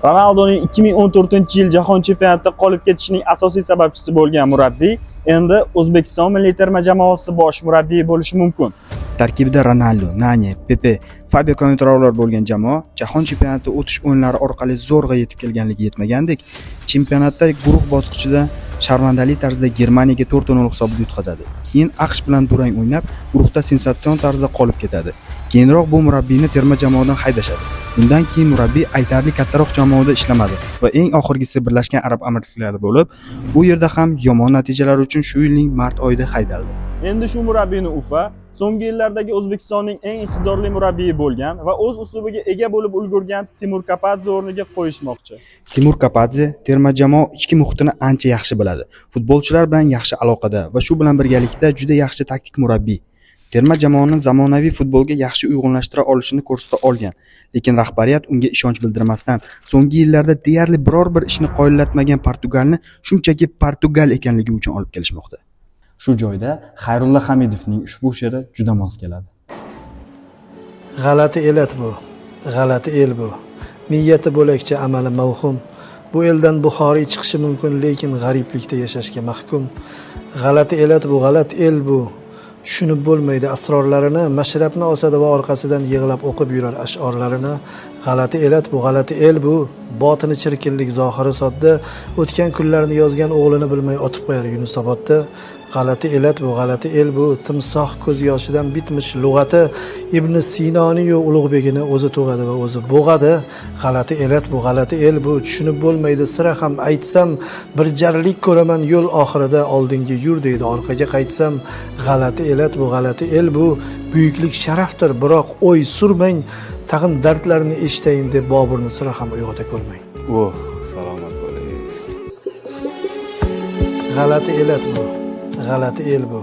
Ronaldoning 2014-yil jahon chempionatida qolib ketishining asosiy sababchisi bo'lgan murabbiy endi O'zbekiston milliy terma jamoasi bosh murabbiyi bo'lishi mumkin. Tarkibida Ronaldo, Nani, Pepe, Fabio Cannavarolar bo'lgan jamoa jahon chempionati o'tish o'yinlari orqali zo'rg'a yetib kelganligi yetmagandek, chempionatda guruh bosqichida sharmandali tarzda Germaniyaga 4-0 hisobida yutqazadi. Keyin AQSh bilan durang o'ynab, guruhda sensatsion tarzda qolib ketadi. Keyinroq bu murabbiyni terma jamoadan haydashadi. Bundan keyin murabbiy aytarli kattaroq jamoada ishlamadi va eng oxirgisi Birlashgan Arab Amirliklarida bo'lib, bu yerda ham yomon natijalar uchun shu yilning mart oyida haydaldi. Endi shu murabbiyni UFA so'nggi yillardagi O'zbekistonning eng iqtidorli murabbiyi bo'lgan va o'z uslubiga ega bo'lib ulgurgan Timur Kapadze o'rniga qo'yishmoqchi. Timur Kapadze terma jamoa ichki muhitini ancha yaxshi biladi. Futbolchilar bilan yaxshi aloqada va shu bilan birgalikda juda yaxshi taktik murabbiy. Terma jamoani zamonaviy futbolga yaxshi uyg'unlashtira olishini ko'rsata olgan, lekin rahbariyat unga ishonch bildirmasdan, so'nggi yillarda deyarli biror bir ishni qoyillatmagan Portugalni shunchaki Portugal ekanligi uchun olib kelishmoqda. Shu joyda Xayrulla Hamidovning ushbu she'ri juda mos keladi. G'alati elat bu, g'alati el bu. Niyati bo'lakcha, amali mavhum. Bu eldan Buxoriy chiqishi mumkin, lekin g'ariblikda yashashga mahkum. G'alati elat bu, g'alat el bu. Tushunib bo'lmaydi asrorlarini, mashrabni osadi va orqasidan yig'lab o'qib yurar ash'orlarini. G'alati elat bu, g'alati el bu. Botini chirkinlik, zohiri sodda. O'tgan kunlarni yozgan o'g'lini bilmay otib qo'yar Yunusobodda. G'alati elat bu, g'alati el bu. Timsoh ko'z yoshidan bitmish lug'ati. Ibn Sinoniyu Ulug'begini o'zi tug'adi va o'zi bo'g'adi. G'alati elat bu, g'alati el bu. Tushunib bo'lmaydi sira ham aytsam, bir jarlik ko'raman yo'l oxirida, oldinga yur deydi orqaga qaytsam. G'alati elat bu, g'alati el bu. Buyuklik sharafdir, biroq o'y surmang, tag'in dardlarini eshitayin deb Boburni sira ham uyg'ota ko'rmang. Oh, salomat bo'ling. G'alati elat bu, g'alati el bu.